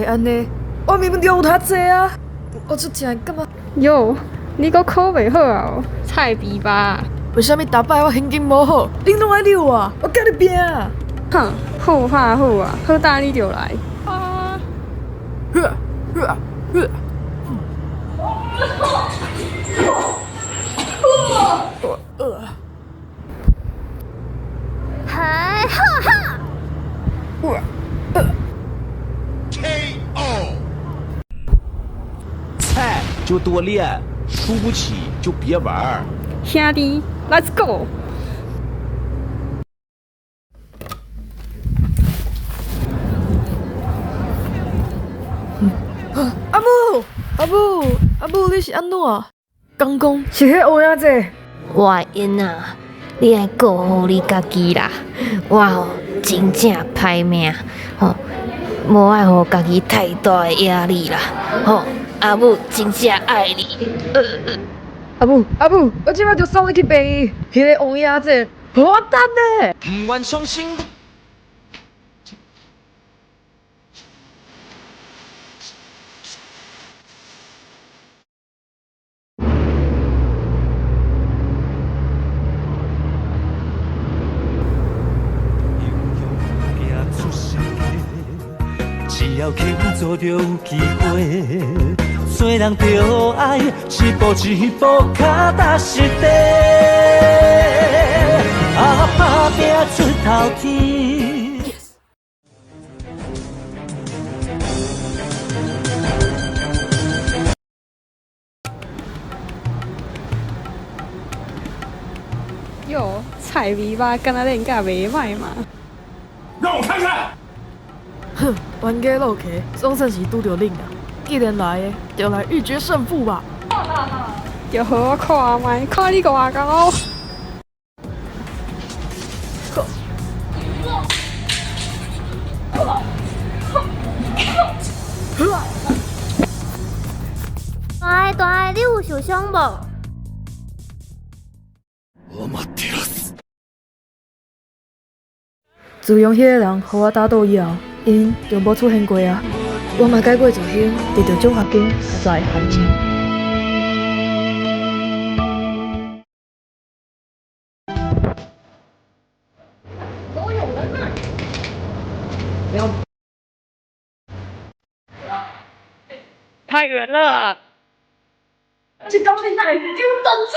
會按呢？我明明就有讀冊啊！我足疼，感覺。喲，你閣考袂好啊？菜逼吧？為啥物逐擺我心情無好，恁攏愛遛我？我佮你拚啊！哼，好拍好啊，好打你就來。啊！呵呵呵。嗨哈哈！ KO。菜就多練，輸不起就別玩。兄弟，Let's go！阿母，阿母，阿母，你是按怎？剛剛是彼烏影仔？我的囡仔，你愛顧好你家己啦。我吼真正歹命，吼，無愛予家己太大的壓力啦。吼，阿母真正愛你。阿母，阿母，我這擺就送你去病院。彼个烏影仔，予我等咧。毋願相信。只要肯做就有機會，做人就愛一步一步腳踏實地，啊，打拼出頭天。喲，菜逼吧，敢若練甲袂䆀嘛？讓我看看。哼，冤家路客，總算是拄著恁啊！既然來的，就來一決勝負吧。就予我看覓，看你偌𠢕。大个大个，你有受傷無？自從彼个人予我打倒以後，𪜶就無出現過啊！我嘛改過自新，得著獎學金，再還錢。太遠了。這東西哪會丟登場？